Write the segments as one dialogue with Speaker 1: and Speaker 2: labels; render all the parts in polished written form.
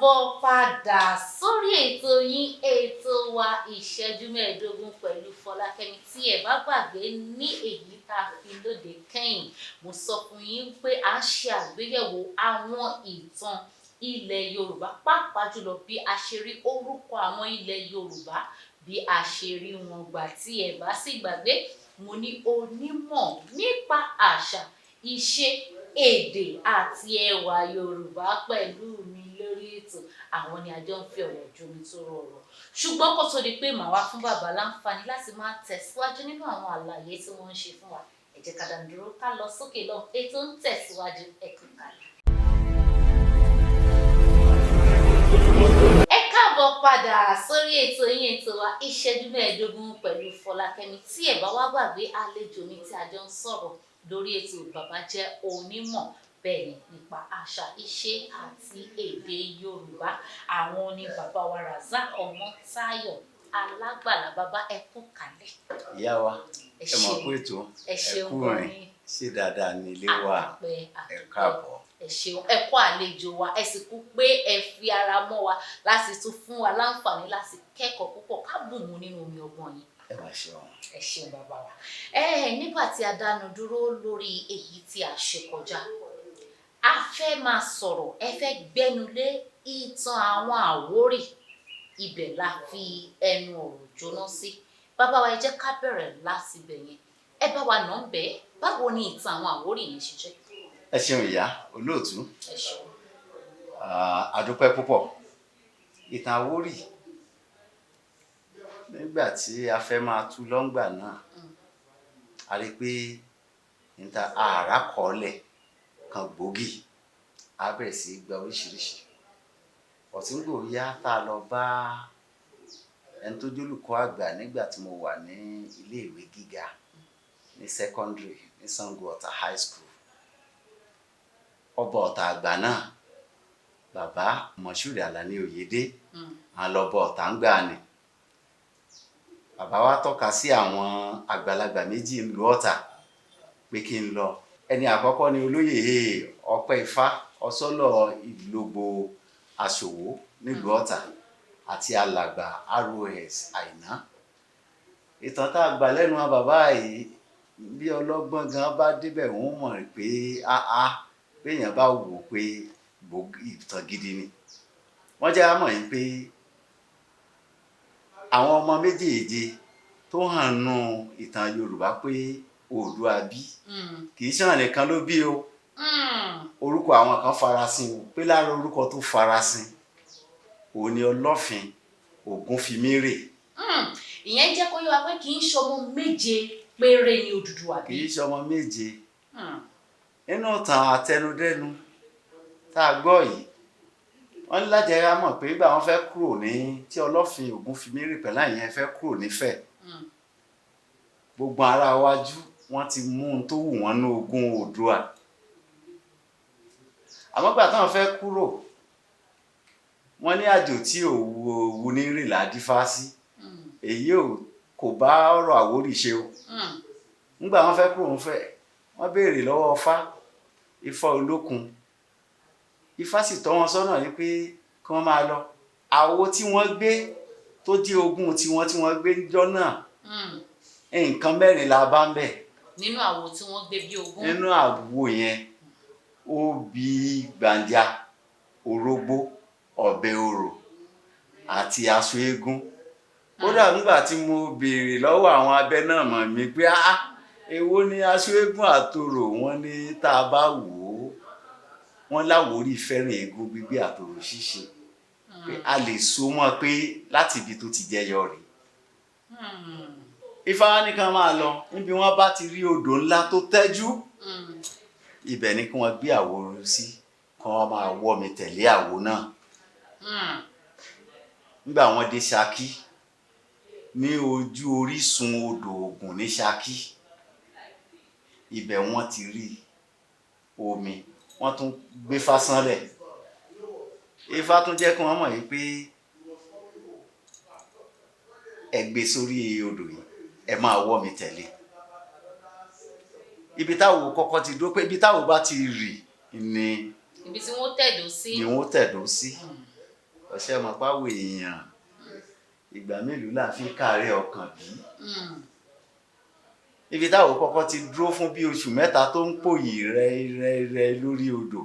Speaker 1: Káàbọ̀ padà sórí ètò yín, ètò wa, Ìṣẹ́jú 15 pẹ̀lú Fọlákẹ́mi. Tí ẹ bá gbàgbé, ní èyí tá a fi lóde kẹ́yìn, mo sọ fún yín pé a ń ṣe àgbéyẹ̀wò àwọn ìtàn ilẹ̀ Yorùbá, pàápàá jùlọ bí a ṣe rí orúkọ àwọn ilẹ̀ Yorùbá, bí a ṣe rí wọn gbà. Tí ẹ bá sì gbàgbé, mo ní onímọ̀ nípa àṣà, ìṣe, èdè àti ẹwà Yorùbá pẹ̀lú mi lórí ètò. Àwọn ni a jọ ń fi ọ̀rọ̀ jomi tó rọrọ̀. Ṣùgbọ́n kó tó di pé màá wá fún bàbá láǹfààní láti máa tẹ̀síwájú nínú àwọn àlàyé tí wọ́n ń ṣe fún wa, ẹ jẹ́ ká dá dúró, ká lọ sókè lọ. Ètò ń tẹ̀síwájú, ẹ kú kalẹ̀. Ẹ káàbọ̀ padà sórí ètò yín, ètò wa, Ìṣẹ́jú 15 pẹ̀lú Fọlákẹ́mi. Tí ẹ bá wá gbàgbé, àlejò mi tí a jọ ń sọ̀rọ̀ lórí ètò, bàbá jẹ́ onímọ̀, bẹ́ẹ̀ ni, nípa àṣà, ìṣe àti èdè Yorùbá. Àwọn ni bàbá wa Razak Ọmọ́táyọ̀ Alágbàlá. Bàbá, ẹ kú kalẹ̀.
Speaker 2: Ìyá wa,
Speaker 1: ẹ
Speaker 2: ẹ mọ̀
Speaker 1: ṣeun.
Speaker 2: Kú ètò.
Speaker 1: Ẹ
Speaker 2: ẹ
Speaker 1: ṣeun
Speaker 2: kú
Speaker 1: gan
Speaker 2: rìn
Speaker 1: ni.
Speaker 2: Ṣé dáadáa ní ilé wa?
Speaker 1: Àdúpẹ́.
Speaker 2: Ẹ
Speaker 1: Àdúpẹ́.
Speaker 2: káàbọ̀.
Speaker 1: Ẹ ṣeun, ẹ kú àlejò wa, ẹ sì kú pé ẹ fi ara mọ́ wa láti tún fún wa láǹfààní láti kẹ́kọ̀ọ́ púpọ̀, ká bùn mu nínú omi ọgbọ́n yín.
Speaker 2: Ẹ máa ṣeun.
Speaker 1: Ẹ ṣeun, bàbá wa. Ẹ nígbà tí a dánu dúró lórí èyí tí a ṣe kọjá, a fẹ́ máa sọ̀rọ̀, ẹ fẹ́ gbẹ́nu lé ìtàn àwọn Àwórì. Ibẹ̀ la fi ẹnu ọ̀rọ̀ jóná sí. Bàbá wa, ẹ jẹ́ ká bẹ̀rẹ̀ láti ibẹ̀ yẹn. Ẹ bá wa nà ń bẹ́ẹ̀, báwo ni ìtàn àwọn Àwórì yẹn ṣe jẹ́?
Speaker 2: Ẹ ṣeun, ìyá olóòtú.
Speaker 1: Ẹ ṣeun.
Speaker 2: Ah, a dúpẹ́ púpọ̀. Ìtàn Àwórì, nígbà tí a fẹ́ máa tú lọ́ngbà náà, a rí i pé níta ààrá kọ́ọ̀lẹ̀ kan gbòógì, a bẹ̀rẹ̀ sí í gba oríṣiríṣi ọ̀tí. Ń gbò yá tá a lọ bá ẹni tó jólùkọ́ àgbà nígbà tí mo wà ní iléèwé gíga ní secondary ní Sango Ọ̀tà High School, ọba Ọ̀tà àgbà náà, bàbá Moshood Alani Oyèdé, àwọn lọ́bọ̀ Ọ̀tà ń gbà ní. Bàbá wa tọ́ka sí àwọn àgbàlagbà méjì ńlú Ọ̀tà pé kí n lọ. Ẹni àkọ́kọ́ ni olóyè Ọpẹ́ Ifá, Ọsọ́lọ̀ Ìlógbò Aṣòwò nílùú Ọ̀tà, àti alàgbà ROS Àìná. Ìtàn tá a gbà lẹ́nu àwọn bàbá yìí, bí ọlọ́gbọ́n gan bá débẹ̀, wọ́n mọ̀ pé áá béèyàn bá wò ó pé ìtàn gidi ni. Wọ́n jẹ́ á mọ̀ yín pé àwọn ọmọ méjèèje tó hàn nù ìtàn Yorùbá pé Oòduà bí, kì í ṣàn nìkan ló bí o. Orúkọ àwọn kan farasin o, pé lára orúkọ tó farasin òun ni Ọlọ́fin Ògúnfimérè.
Speaker 1: Ìyẹn jẹ́ kó yé wa pé kì í ṣọmọ méje péré ni Odùduwà
Speaker 2: Kì
Speaker 1: bí.
Speaker 2: í ṣọmọ méje. Nínú ìtàn àtẹnudẹ́nu tá a gbọ́ yìí, wọ́n ní láti ẹ̀rá mọ̀ pé nígbà wọ́n fẹ́ kúrò ní tí Ọlọ́fin Ògúnfimérè pẹ̀lú àyẹn fẹ́ kúrò nífẹ̀ẹ́, gbogbo ará wájú wọ́n ti mú un tó wù wọ́n ní ogún Oòduà. Àmọ́ gbà táwọn fẹ́ kúrò, wọ́n ní àjò tí òwú òwú ní rìnlá dífá sí. Èyí ò kò bá ọ̀rọ̀ Àwórì ṣe o. Nígbà wọ́n fẹ́ kúrò ń fẹ́, wọ́n béèrè lọ́wọ́ Ifá, Ifá Olókun. Ifá sì tọ́ wọn sọ́nà yìí pé kí wọ́n máa lọ. Àwo tí wọ́n gbé tó jẹ́ ogún tiwọn tí wọ́n gbé níjọ́ náà, nǹkan mẹ́rin la bá ń bẹ̀.
Speaker 1: Nínú àwo tí wọ́n gbé bí ogún.
Speaker 2: Nínú àwo yẹn, obì gbàǹjà, orógbó, ọ̀bẹ orò àti aṣọ eégún. Kódà nígbà tí mo béèrè lọ́wọ́ àwọn abẹ náà mọ̀ mí pé, ah, èwo ni aṣọ eégún àtorò? Wọn ní tá a bá wò ó, wọ́n láwòrí fẹ́ràn eégún gbígbé àtorò ṣíṣe, pé a lè so mọ́ pé láti ibi tó ti jẹyọ rèé. Ifá wa ní kán máa lọ, níbi wọ́n bá ti rí odò ńlá tó tẹ́jú, ibẹ̀ ni kí wọ́n gbé àwo sí, kí wọ́n máa wọ́ mi tẹ̀lé àwo náà. Nígbà wọ́n dé Ṣakí, ní ojú orísun odò Ògùn ní Ṣakí, ibẹ̀ wọ́n ti rí omi, wọ́n tún gbé fásánlẹ̀. Ifá tún jẹ́ kí wọ́n mọ̀ yìí pé ẹ gbé sórí odò yìí, ẹ máa wọ́ mi tẹ̀lé. Ibi táwo kọ́kọ́ ti dúró, pé ibi táwo bá ti rì ni
Speaker 1: ibi tí wọ́n tẹ̀dó sí.
Speaker 2: Ni wọ́n tẹ̀dó sí. Ọ̀sẹ̀ mọ̀páwò èèyàn, ìgbà mélòó là fi káàárẹ̀ ọkàn bí? Ibi táwọn kọ́kọ́ ti dúró fún bí oṣù 3 tó ń pòyì rẹ́rẹ́rẹ́ lórí odò,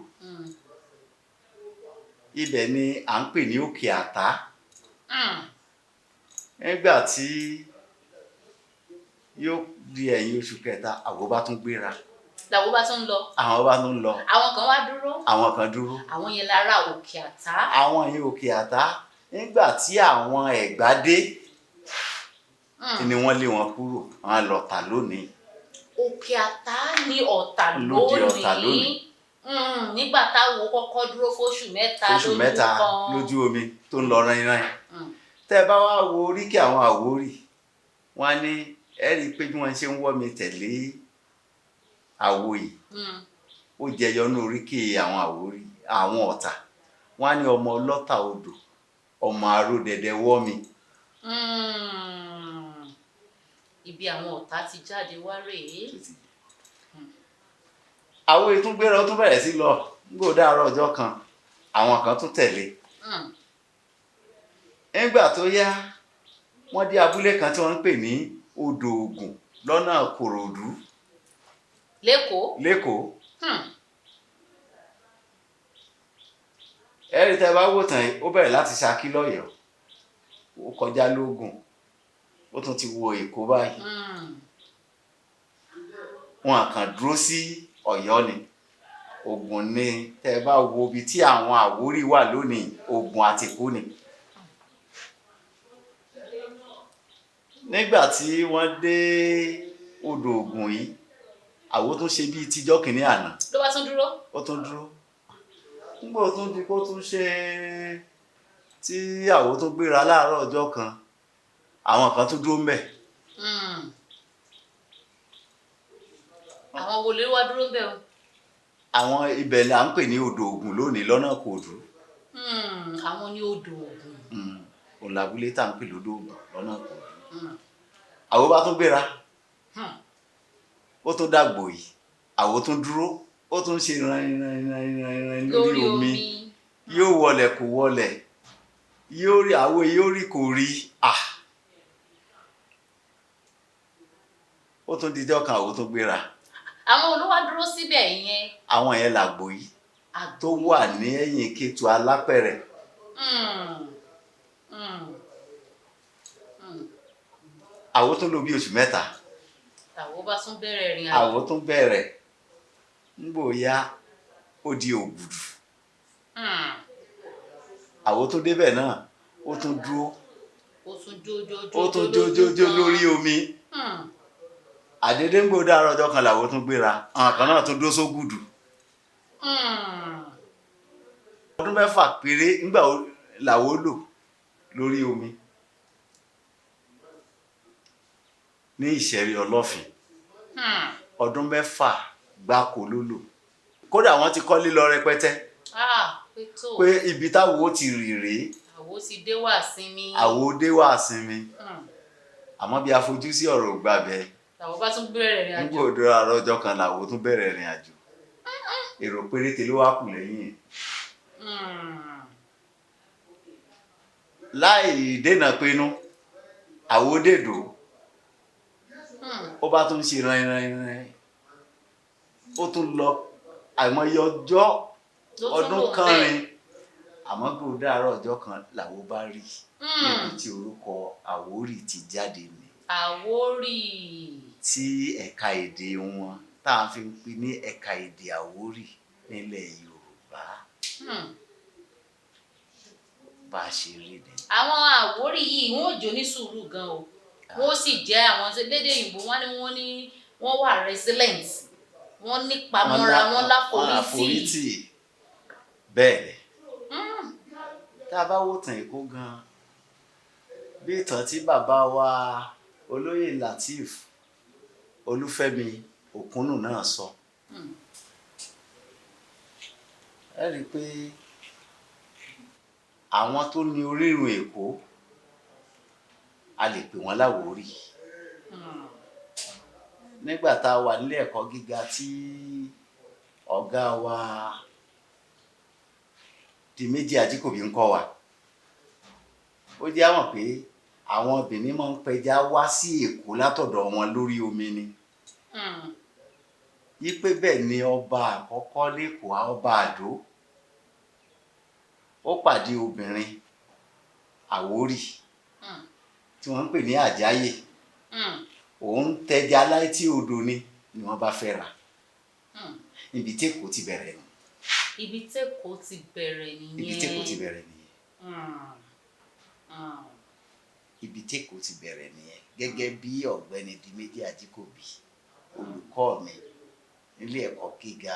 Speaker 2: ibẹ̀ ni à ń pè ní Òkè Àtá. Nígbà tí yóò di ẹ̀yìn oṣù kẹta, àwọn bá tún gbéra.
Speaker 1: Làwọn bá tún lọ.
Speaker 2: Àwọn bá tún lọ.
Speaker 1: Àwọn kan wá dúró.
Speaker 2: Àwọn kan dúró.
Speaker 1: Àwọn yẹn lára Òkè Àtá.
Speaker 2: Àwọn yẹn Òkè Àtá. Nígbà tí àwọn Ẹ̀gbá dé ni wọ́n lé wọn kúrò, wọ́n lọ tà lónìí.
Speaker 1: Òkè Àtá ní Ọ̀tà
Speaker 2: Ló di Ọ̀tà
Speaker 1: lónìí. Nígbà táwọn kọ́kọ́ dúró fóṣù 3
Speaker 2: Fóṣù
Speaker 1: lójú
Speaker 2: 3
Speaker 1: kan.
Speaker 2: lójú omi tó ń lọ ránìrán. Tẹ́ ẹ bá wá wo oríkì àwọn Àwórì, wọ́n á ní ẹ rí i pé bí wọ́n ṣe ń wọ́ mi tẹ̀lé àwo yìí, ó jẹyọ ní oríkì àwọn Àwórì, àwọn Ọ̀tà. Wọ́n á ní ọmọ ọlọ́tà odò, ọmọ aródẹdẹ wọ́ mi.
Speaker 1: Ibi àwọn Ọ̀tà ti jáde wá rèé.
Speaker 2: Àwọn ètò gbéra, ó tún bẹ̀rẹ̀ sí lọ. Nígbà ó dáárọ̀ ọjọ́ kan, àwọn kan tún tẹ̀lé. Nígbà tó yá, wọ́n dé abúlé kan tí wọ́n ń pè ní Odò Ògùn lọ́nà Kòròdú.
Speaker 1: Lẹ́kọ̀ọ́.
Speaker 2: Lẹ́kọ̀ọ́. Ẹ̀rí tẹ́ bá wò tán yìí, ó bẹ̀rẹ̀ láti Ṣakí lọ́yọ̀ọ́, ó kọjá lógùn, ó tún ti wo Èkó báyìí. Wọn kàn dúró sí Ọ̀yọ́ ni, Ògùn ni. Tẹ́ bá wo ibi tí àwọn Àwórì wà lónìí, Ògùn àti Èkó ni. Nígbà tí wọ́n dé Odò Ògùn yìí, àwo tún ṣe bíi tíjọ́ kìíní àná.
Speaker 1: Ló bá tún dúró.
Speaker 2: Ó tún dúró. Nígbà ó tún di kó tún ṣe tí àwo tún gbéra láàárọ̀ ọjọ́ kan, àwọn kan tún dúró ńbẹ̀.
Speaker 1: Àwọn wo ló wá dúró ńbẹ̀ o?
Speaker 2: Àwọn ibẹ̀ là ń pè ní Odò Ògùn lónìí lọ́nà Kòòdú.
Speaker 1: Àwọn ní Odò Ògùn.
Speaker 2: Òun làbúlé tá à ń pè lódò Ògùn lọ́nà Kòòdú. Àwo bá tún gbéra, ó tún dàgbò yìí, àwo tún dúró, ó tún ṣe rán lórí omi. Yóò wọlẹ̀ kò wọlẹ̀, yóò rí àwo, yóò rí kò rí. Ó tún dijọ́ kan, àwo tún gbéra.
Speaker 1: Àwọn olówó dúró síbẹ̀ yẹn.
Speaker 2: Àwọn yẹn làgbò yìí tó wà ní ẹ̀yìn Kétu Alápẹ̀rẹ̀. Àwo tún lò bí oṣù 3.
Speaker 1: Àwo bá tún bẹ̀rẹ̀ ìrìn àjò.
Speaker 2: Àwo tún bẹ̀rẹ̀. Ńgbò ya ó di Ògùdù. Àwo tún débẹ̀ náà, ó tún dúró.
Speaker 1: Ó tún jójójó.
Speaker 2: Ó tún jójójó lórí omi. Àdédé ń gbòdà àárọ̀ ọjọ́ kan làwo tún gbéra, àwọn kan náà tún dó sógùdù. Ọdún 6 péré ńgbà làwo lò lórí omi ní Ìṣẹ̀rí Ọlọ́fin. Ọdún 6 gbáko ló lò. Kódà wọ́n ti kọ́lé lọ rẹpẹtẹ. Pé ibi táwo ó ti rì rèé.
Speaker 1: Àwo ti dé wá sinmi.
Speaker 2: Àwo dé wá sinmi. Àmọ́ bí a fojú sí ọ̀rọ̀ ògbà bẹ́ẹ̀.
Speaker 1: Làwo bá tún bẹ̀rẹ̀ ìrìn àjò.
Speaker 2: Nígbà òdo àárọ̀ ọjọ́ kan làwo tún bẹ̀rẹ̀ ìrìn àjò. Èrò péréte ló wá kù lẹ́yìn ẹ̀. Láì dènà pinnu, àwo dèdò. Ó bá tún ṣe ránranran. Ó tún lọ àìmọye ọjọ́, ọdún kẹrin. Àmọ́ bí ó dáárọ̀ ọjọ́ kan làwo bá rí níbi tí orúkọ Àwórì ti jáde ni.
Speaker 1: Àwórì.
Speaker 2: Tí ẹ̀ka èdè wọn tá a fi ń pè ní ẹ̀ka èdè Àwórì nílẹ̀ Yorùbá. Bá a ṣe rí ni.
Speaker 1: Àwọn Àwórì yìí wọ́n ò jó ní sùúrù gan o. Wọ́n sì jẹ́ àwọn lédè òyìnbó wọ́n ní wọ́n ní wọ́n wà resilient. Wọ́n nípa mọ́ra, wọ́n láforítì.
Speaker 2: Bẹ́ẹ̀ ni. Tá a bá wò tàn Èkó gan, bí ìtàn tí bàbá wa olóyè Lateef Olúfẹ́mi Òkúnnù náà sọ. Ẹ rí i pé àwọn tó ní orírun Èkó, a lè pè wọ́n láwórì. Nígbà tá a wà nílé ẹ̀kọ́ gíga tí ọ̀gá wa Diméjì Ajíkòbí ń kọ́ wa. Ó jẹ́ àwọn pé àwọn Benin máa ń pẹja wá sí Èkó látọ̀dọ̀ wọn lórí omi ni. Yípe bẹ́ẹ̀ ni ọba àkọ́kọ́ lẹ́kọ̀ọ́, ọba Àdó, ó pàdé obìnrin Àwórì tí wọ́n ń pè ní Àjáyè. Òun tẹja láìtí odò ni wọ́n bá fẹ́ ra. Ibi tí Èkó ti bẹ̀rẹ̀ nù.
Speaker 1: Ibi tí Èkó ti bẹ̀rẹ̀ nìyẹn.
Speaker 2: Ibi tí Èkó ti bẹ̀rẹ̀ nìyẹn. Ibi tí Èkó ti bẹ̀rẹ̀ nìyẹn. Gẹ́gẹ́ bí Ọ̀gbẹ́ni Diméjì Ajíkòbí, olùkọ́ mi nílé ẹ̀kọ́ gíga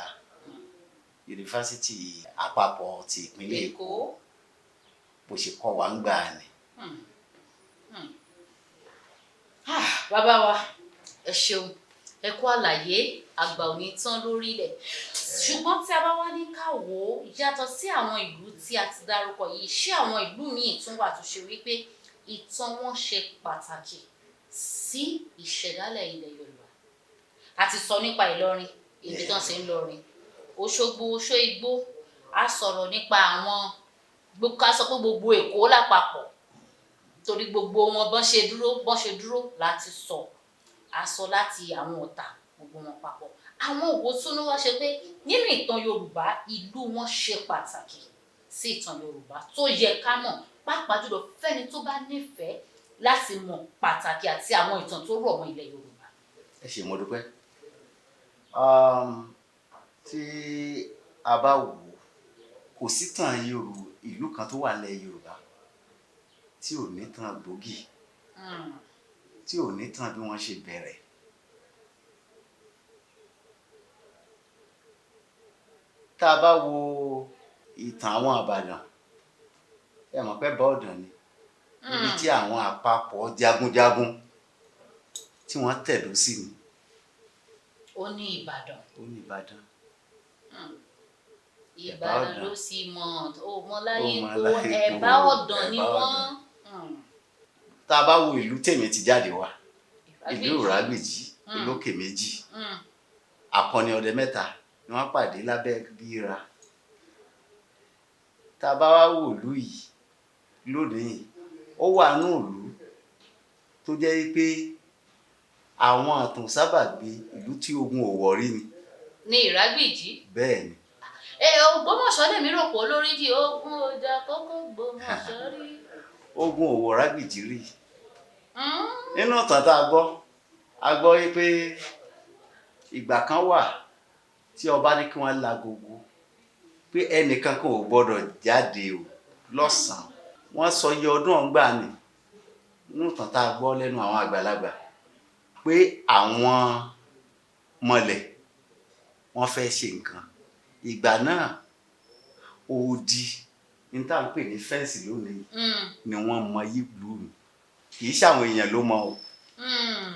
Speaker 2: yunifásitì àpapọ̀ ti ìpínlẹ̀ Èkó, bó ṣe kọ́ wa ń gbà ni.
Speaker 1: Bàbá wa, ẹ ṣeun, ẹ kú àlàyé, àgbà ò ní tán lórílẹ̀. Ṣùgbọ́n tí a bá wá ní ká wò ó, yàtọ̀ sí àwọn ìlú tí a ti dárúkọ yìí, ṣé àwọn ìlú míì tún wà tó ṣe wípé ìtàn wọn ṣe pàtàkì sí ìṣẹ̀dálẹ̀ ilẹ̀ Yorùbá? A ti sọ nípa Ìlọrin, ibi tán ṣe ń lọrin, Òṣogbo, Oṣó Igbó, a sọ̀rọ̀ nípa àwọn, ká sọ pé gbogbo Èkó lápapọ̀, torí gbogbo wọn bọ́n ṣe dúró láti sọ, a sọ láti àwọn Ọ̀tà, gbogbo wọn papọ̀. Àwọn òwò tún ló wá ṣe pé nínú ìtàn Yorùbá, ìlú wọn ṣe pàtàkì sí ìtàn Yorùbá tó yẹ ká mọ̀, pàápàá jùlọ fẹ́ni tó bá nífẹ̀ẹ́ láti mọ̀ pàtàkì àti àwọn ìtàn tó rọ̀ mọ́ ilẹ̀ Yorùbá.
Speaker 2: Ẹ ṣé, mo dúpẹ́. Tí a bá wò ó, kò sí tàn ìlú kan tó wà nílẹ̀ Yorùbá tí ò ní tàn gbòógì, tí ò ní tàn bí wọ́n ṣe bẹ̀rẹ̀. Tá a bá wo ìtàn àwọn Ìbàdàn, ẹ mọ̀ pé bọ́ọ̀dàn ni níbi tí àwọn àpapọ̀ jagunjagun tí wọ́n tẹ̀dó sí ni.
Speaker 1: Ó ní Ìbàdàn.
Speaker 2: Ó ní Ìbàdàn.
Speaker 1: Ìbàdàn ló sì mọ̀ ó mọ láyé kó ẹ̀bá ọ̀dàn ni wọ́n.
Speaker 2: Tá a bá wo ìlú tèmi ti jáde wá, ìlú Ìrágbìjí, olókè méjì, akọni ọdẹ mẹ́ta ni wọ́n pàdé lábẹ́ bíra. Tá a bá wá wò ìlú yìí lónìí, ó wà nù ìlú tó jẹ́ pé àwọn àtùn sábà gbé ìlú tí ogun ò wọ̀ rí ni.
Speaker 1: Ní Ìrágbìjí.
Speaker 2: Bẹ́ẹ̀ ni.
Speaker 1: Ògbómọ̀ṣọ́ lèmi rò pé olórí di ogun ọjà kókó Ògbómọ̀ṣọ́ rí.
Speaker 2: Ogun ò wọ̀ Ìrágbìjí rí. Nínú ìtàn tá a gbọ́, a gbọ́ pé ìgbà kan wà tí ọba ní kí wọ́n lagogo pé ẹnìkan kan ò gbọ́dọ̀ jáde o lọ́sàn-án. Wọ́n sọ iye ọdún ọ̀ngbà ni nínú ìtàn tá a gbọ́ lẹ́nu àwọn àgbàlagbà pé àwọn mọ̀lẹ̀ wọ́n fẹ́ ṣe nǹkan. Ìgbà náà odi ní tá à ń pè ní fẹ́ǹsì lónìí ni wọ́n mọ yílù mi. Kì í ṣàwọn èèyàn ló mọ o,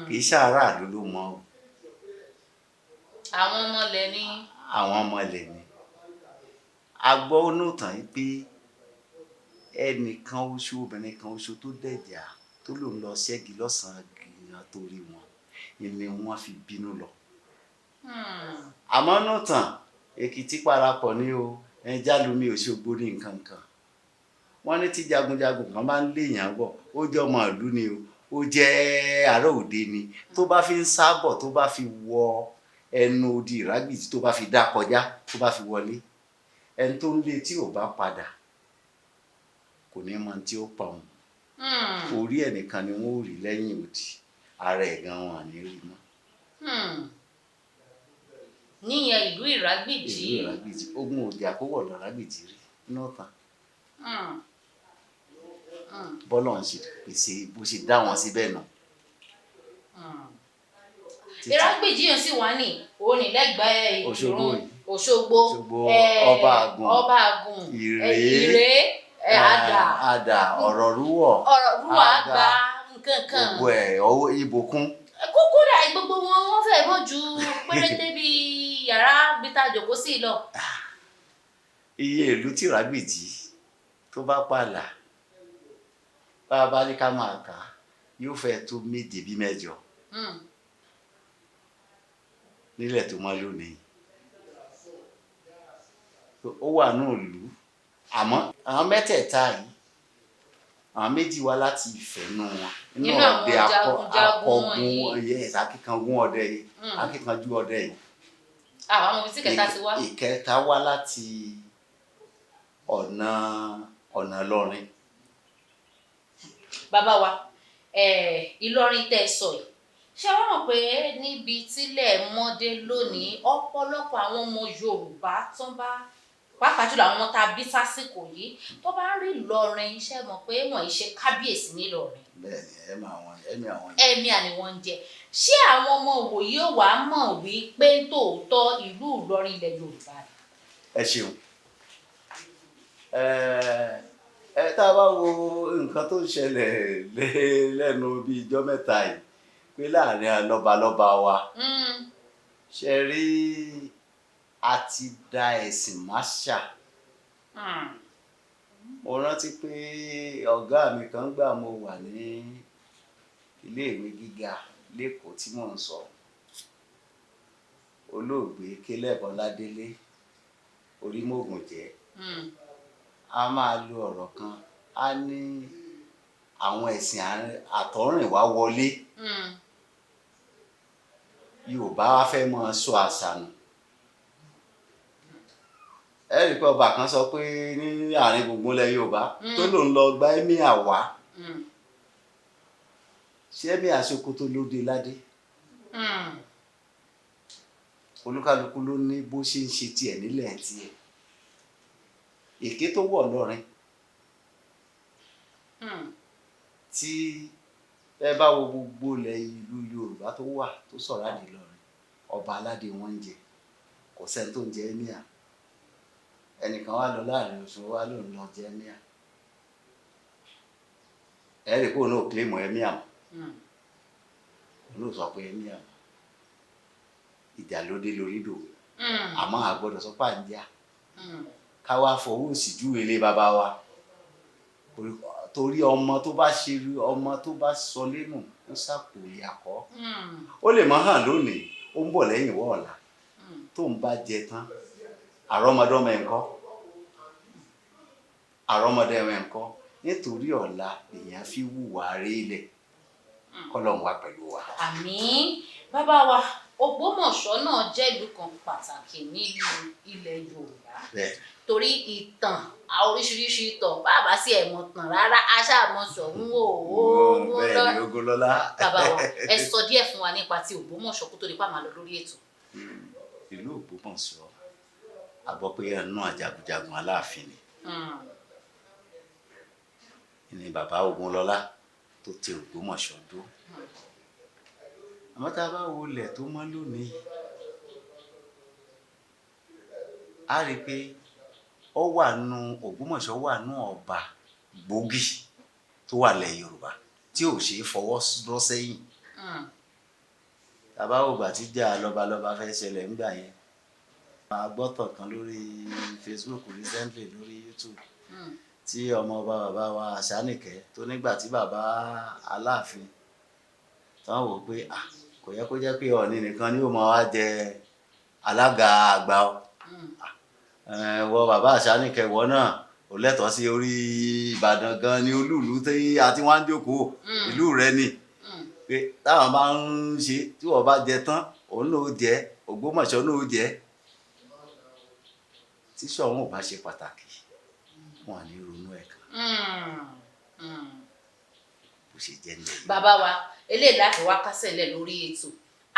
Speaker 2: kì í ṣàráàlú ló mọ o.
Speaker 1: Àwọn ọmọlẹ̀ ni.
Speaker 2: Àwọn ọmọlẹ̀ ni. A gbọ́ nínú ìtàn yìí pé ẹnìkan oṣù, obìnrin kan oṣù tó dẹ̀jà tó lòun lọ ṣẹ́gi lọ́sàn-án gan torí wọn ni wọ́n fi bínú lọ. Àmọ́ nínú ìtàn Èkìtì parapọ̀ ní o, Jálumi Òṣogbo ní nǹkan kan. Wọ́n ní tí jagunjagun kan bá ń léèyàn bọ̀, ó jẹ́ ọmọ ìlú ni o, ó jẹ́ ará òde ni, tó bá fi ń sábọ̀, tó bá fi wọ ẹnu odi Ìrágbìjí, tó bá fi dá kọjá, tó bá fi wọlé, ẹni tó ń lé tí ò bá padà kò ní mọ tí ó pa òun. Orí ẹnìkan ni wọ́n ó rí lẹ́yìn odi, ara ẹ̀ gan wọn à ní rí mọ́.
Speaker 1: Níyẹn ìlú Ìrágbìjí.
Speaker 2: Ìlú Ìrágbìjí, ogun òde àkówọ̀ lọ Ìrágbìjí rí nọ́ọ̀tàn. Bọ́lá ń ṣe pèsè bó ṣe dá wọn síbẹ̀ nù.
Speaker 1: Ìrágbìjí yẹn sì wá ní òní lẹ́gbẹ̀ẹ́ Ìkìrun, Òṣogbo,
Speaker 2: Ọba Àgùn,
Speaker 1: Ọba Àgùn, Ìrè, Àdà,
Speaker 2: Àdà, Ọ̀rọ̀rúwọ̀,
Speaker 1: Ọ̀rọ̀rúwọ̀, Àgbà, nǹkan kan.
Speaker 2: Gbogbo ẹ̀ ọwọ́ ìbòkún.
Speaker 1: Kókó dà gbogbo wọn, wọ́n fẹ́ẹ́ mọ̀ ju péréte bíi yàrá bí tá a jòkó sí lọ.
Speaker 2: Iye ìlú tí Ìrágbìjí tó bá pààlà, bá a bá ní ká máa kà á, yóò fẹ́ tó 7 bí 8 nílẹ̀ tó mọ́ lónìí. Ó wà ní ìlú, àmọ́ àwọn mẹ́tẹ̀ẹ̀ta yìí Àwọn méjì wá láti Ifẹ̀ nù wọn.
Speaker 1: Nínú àwọn
Speaker 2: ọdẹ
Speaker 1: jagunjagun
Speaker 2: akọgun.
Speaker 1: wọ̀nyí.
Speaker 2: Yes, akíkangun ọdẹ yìí, akíkanjú ọdẹ yìí.
Speaker 1: Àwọn ọmọ ibi tí kẹta ti wá.
Speaker 2: Ìkẹta wá láti ọ̀nà Ìlọrin.
Speaker 1: Bàbá wa, Ìlọrin tẹ́ ẹ sọ yìí, ṣé wọ́n mọ̀ pé níbi tílẹ̀ mọ́dé lónìí, ọ̀pọ̀lọpọ̀ àwọn ọmọ Yorùbá tó ń bá, pàápàá jùlọ àwọn ọmọ tá a bí sásìkò yìí, tó bá rí Ìlọrin, ṣe mọ̀ pé wọ́n yìí ṣe kábíyèsí nílọrin?
Speaker 2: Bẹ́ẹ̀ni, ẹ máa wọn ẹmí àwọn.
Speaker 1: Ẹ̀mí àni wọ́n ń jẹ. Ṣé àwọn ọmọ wòye ò wá mọ̀ wí pé tòótọ́ ìlú Ìlọrin ilẹ̀ Yorùbá ni?
Speaker 2: Ẹ ṣeun. Ẹ tá a bá wo nǹkan tó ń ṣẹlẹ̀ lẹ́nu bíi ijọ́ mẹ́ta yìí pé láàrin lọ́balọ́ba wa, ṣe rí, a ti da ẹ̀sìn máṣà. Mo rántí pé ọ̀gá mi kan gbà mo wà ní iléèwé gíga lẹ́kọ̀ọ́ tí mò ń sọ, olóògbé Caleb Ọládélé Orímọ̀ògùnjẹ́, a máa lo ọ̀rọ̀ kan, a ní àwọn ẹ̀sìn àtọ̀húnrìnwá wọlé, Yorùbá wa fẹ́ máa sọ àṣà nù. Ẹ rí i pé ọba kan sọ pé ní àárín gbùngbùn ilẹ̀ Yorùbá tó lòun lọ gba emir wá. Ṣé emir Sokoto ló dé ládé? Olúkálukú ló ní bó ṣe ń ṣe tiẹ̀ nílẹ̀ tiẹ̀. Èké tó wọ̀ lọ́rin, tí ẹ bá wo gbogbo ilẹ̀ ìlú Yorùbá tó wà tó sọ̀rọ̀ àdé lọ́rin, ọba aládé wọn ń jẹ, kò sẹ́ni tó ń jẹ emir. Ẹnìkan wá lọ láàrin oṣù wá lòun lọ jẹ emir. Ẹ rí i pé òun náà claim emir mọ́. Òun náà sọ pé emir mọ́. Ìjà ló dé lórí ìdòwò, àmọ́ a gbọ́dọ̀ sọ pé à ń jà, ká wá fọwọ́ òsì júwe ilé bàbá wa, torí ọmọ tó bá ṣe, ọmọ tó bá sọ lẹ́nu ń sàpò ìyàkọ́. Ó lè mọ́ hàn lónìí, ó ń bọ̀ lẹ́yìn wọ́ ọ̀la. Tó ń bá jẹ tán, àrọ́mọdọ́mọ ẹ̀ ń kọ́, àrọ́mọdọ́mọ ẹ̀ ń kọ́. Nítorí ọ̀la èèyàn fi wùwà rí ilẹ̀. Kọ́lọ́run wà pẹ̀lú wa.
Speaker 1: Àmín. Bàbá wa, Ògbómọ̀ṣọ́ náà jẹ́ ìlú kan pàtàkì nílùú ilẹ̀ Yorùbá, torí ìtàn, oríṣiríṣi ìtàn, bàbá sí ẹ̀ mọ̀ tàn rárá, aṣáàmọ̀ Ṣọ̀ún Ògún.
Speaker 2: Bẹ́ẹ̀ ni, Ògúnlọ́lá.
Speaker 1: Bàbá wa, ẹ sọ díẹ̀ fún wa nípa ti Ògbómọ̀ṣọ́ kó tó di pa máa lọ lórí ètò.
Speaker 2: Ìlú Ògbómọ̀ṣọ́, a gbọ́ pé ẹnu àjàgùnjagun Aláàfin ni ni bàbá Ògúnlọ́lá tó tẹ Ògbómọ̀ṣọ́ dó. Àmọ́ tá a bá wo ilẹ̀ tó mọ́ lónìí, a rí i pé ó wà nù, Ògbómọ̀ṣọ́ wà nù ọba gbòógì tó wà lẹ̀ Yorùbá tí ò ṣeé fọwọ́ rọ́ sẹ́yìn. Tá a bá wò gbà tí ìjà lọ́balọ́ba fẹ́ ṣẹlẹ̀ ńgbà yẹn, máa gbọ́tọ̀ kan lórí Facebook recently, lórí YouTube, tí ọmọ ọba bàbá wa Àṣánìkẹ́ tó nígbà tí bàbá Aláàfin tán wò pé, ah, kò yẹ kó jẹ́ pé Ọọ̀ni nìkan ni ó máa wá jẹ alága àgbà o. Wọ bàbá Àṣánìkẹ́, wọ náà ò lẹ́tọ̀ọ́ sí orí Ìbàdàn gan ni olúùlú tí a ti wá ń jókòó, ìlú rẹ ni. Pé táwọn bá ń ṣe, tí wọ́n bá jẹ tán, òun náà ó jẹ, Ògbómọ̀ṣọ́ náà ó jẹ. Tí Ṣọ̀ún ò bá ṣe pàtàkì, wọn à ní ronú ẹ̀ kan. Bó ṣe jẹ́ nílẹ̀.
Speaker 1: Bàbá wa, eléyìí láti wá kásẹ̀ lẹ̀ lórí ètò.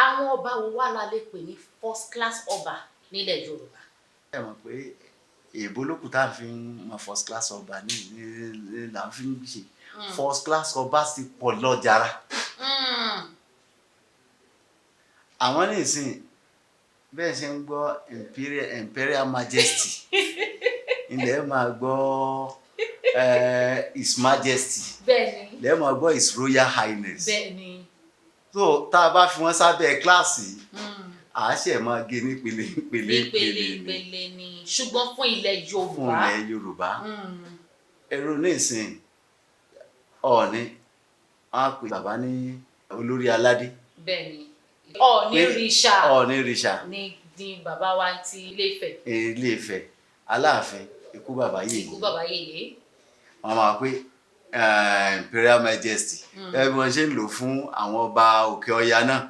Speaker 1: Àwọn ọba wo wá la lè pè ní first class ọba nílẹ̀ Yorùbá?
Speaker 2: Ẹ mọ̀ pé èèbó lókùn tá à ń fi mọ first class ọba ní là ń fi ń ṣe. First class ọba sì pọ̀ lọ́jàrá. Àwọn nísìn bẹ́ẹ̀ ṣe ń gbọ́ imperial majesty, ilẹ̀ máa gbọ́ his majesty, ilẹ̀ máa gbọ́ his royal highness. So tá a bá fi wọ́n sábẹ́ kíláàsì, à á ṣẹ̀ máa gé nípele nípele.
Speaker 1: Nípele ìpele ni, ṣùgbọ́n fún ilẹ̀
Speaker 2: fún
Speaker 1: Yorùbá,
Speaker 2: ilẹ̀ Yorùbá, ẹ̀rọ nísìn, Ọọ̀ni, wọ́n á pè bàbá ní olórí aládé.
Speaker 1: Bẹ́ẹ̀ni, Ọọ̀ni rìṣà.
Speaker 2: Ọọ̀ni rìṣà.
Speaker 1: Ní bàbá wa ti Ilé Ifẹ̀.
Speaker 2: Ilé Ifẹ̀, Aláàfin, ikú bàbá yèyé.
Speaker 1: Ikú bàbá yèyé.
Speaker 2: Wọ́n máa pé Imperial Majesty, ẹ bí wọ́n ṣe ń lò fún àwọn ọba Òkè Ọya náà.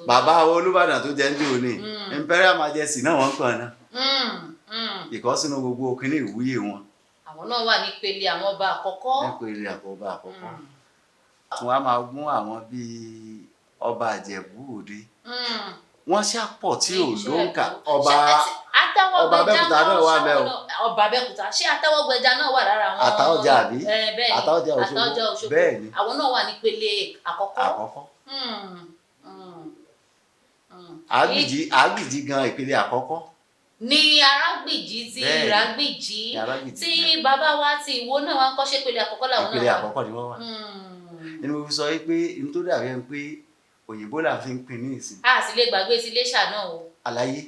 Speaker 2: Bàbá Olúbàdàn tó jẹ́ ń dùn ní, Imperial Majesty náà wọ́n ń pè náà, ìkọ́sínú gbogbo kíní ìwúyè wọn.
Speaker 1: Àwọn náà wà nípele àwọn ọba àkọ́kọ́.
Speaker 2: Nípele àkọ́bá àkọ́kọ́. Tí wọ́n á máa mú àwọn bíi ọba Ìjẹ̀bú Òde, wọ́n ṣàpọ̀ tí ò lóǹkà. Ọba ọba Abẹ́òkúta náà wà bẹ́ẹ̀ o.
Speaker 1: Ọba Abẹ́òkúta, ṣé Atẹ́wọ́gbẹja náà wà lára àwọn?
Speaker 2: Àtaọ́jà àbí?
Speaker 1: Ẹ, bẹ́ẹ̀ ni.
Speaker 2: Àtaọ́jà Òṣogbo.
Speaker 1: Àtaọ́jà Òṣogbo.
Speaker 2: Bẹ́ẹ̀ ni.
Speaker 1: Àwọn náà wà nípele àkọ́kọ́.
Speaker 2: Àkọ́kọ́. Àgbìjì, Àgbìjì gan ìpele àkọ́kọ́.
Speaker 1: Ní Arágbìjí ti
Speaker 2: Bẹ́ẹ̀ ni.
Speaker 1: Ìrágbìjí.
Speaker 2: Ní Arágbìjí.
Speaker 1: Tí bàbá wa ti Ìwó náà wá ń kọ́, ṣé ìpele àkọ́kọ́ làwọn
Speaker 2: Ìpele
Speaker 1: náà wà?
Speaker 2: àkọ́kọ́ ni wọ́n wà. Nínú mo fi sọ wípé n tó dàbí ẹni pé òyìnbó là fi ń pin ní ìsìn.
Speaker 1: A sì lè gbàgbé ti Iléṣà náà o.
Speaker 2: Àlàyé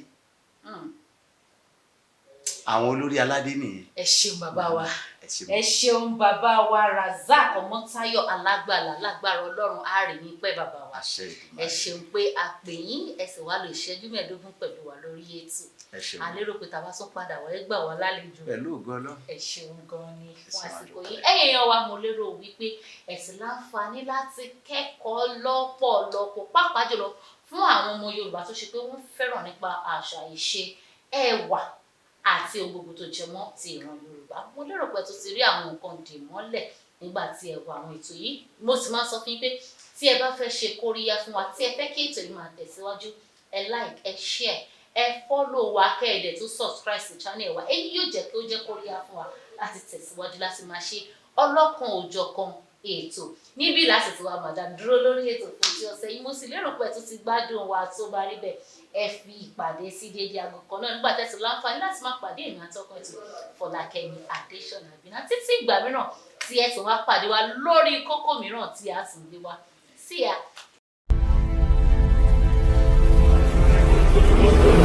Speaker 2: àwọn olórí aládé nìyẹn.
Speaker 1: Ẹ ṣeun, bàbá wa.
Speaker 2: Ẹ ṣeun.
Speaker 1: Ẹ ṣeun, bàbá wa Razak Ọmọ́táyọ̀ Alágbàlá. Lágbára Ọlọ́run, á rí yín pẹ́, bàbá wa.
Speaker 2: Àṣẹ
Speaker 1: Ẹ
Speaker 2: Ìdùmarè.
Speaker 1: ṣeun pé a pè yín, ẹ sì wá lò ìṣẹ́jú 15 pẹ̀lú wa lórí ètò.
Speaker 2: Ẹ ṣeun.
Speaker 1: A lérò pé tàbá tún padà wá, ẹ gbà wá lálejò.
Speaker 2: Pẹ̀lú ògo Ọlọ́run.
Speaker 1: Ẹ ṣeun gan ni fún
Speaker 2: Ṣeun,
Speaker 1: àsìkò
Speaker 2: àdúpẹ́.
Speaker 1: yìí. Ẹ̀yin èèyàn wa, mo lérò wípé ẹ sì láǹfààní láti kẹ́kọ̀ọ́ lọ́pọ̀lọpọ̀, pàápàá jùlọ fún àwọn ọmọ Yorùbá tó ṣe pé wọ́n fẹ́ràn nípa àṣà, ìṣe, ẹwà àti ohun gbogbo tó jẹ mọ́ ti ìran Yorùbá. Mo lérò pé tó ti rí àwọn nǹkan dì mọ́lẹ̀ nígbà tí ẹ wo àwọn ètò yìí. Mo sì máa ń sọ fún yín pé tí ẹ bá fẹ́ ṣe kóríyá fún wa, tí ẹ fẹ́ kí ètò yìí máa tẹ̀síwájú, ẹ like, ẹ share, ẹ follow wa, kẹ́ ẹ dẹ̀ tó subscribe sí channel wa. Èyí yóò jẹ́ kí ó jẹ́ kóríyá fún wa láti tẹ̀síwájú láti máa ṣe ọlọ́kan òjọ̀kan ètò níbí. Láti tí wàá màdá dúró lórí ètò fún ti ọ̀sẹ̀ yìí, mo sì lérò pé ẹ tún ti gbádùn wa. Tó bá rí bẹ́ẹ̀, ẹ fi ìpàdé sí déédéé aago kan náà nígbà tẹ̀sí láǹfààní láti máa pàdé èmi àtọkùn ètò, Fọlákẹ́mi Adéṣọ̀nà Àbínà, títí ìgbà mìíràn tí ẹ tún wá pàdé wa lórí kókó mìíràn tí a tún gbé wá. See ya.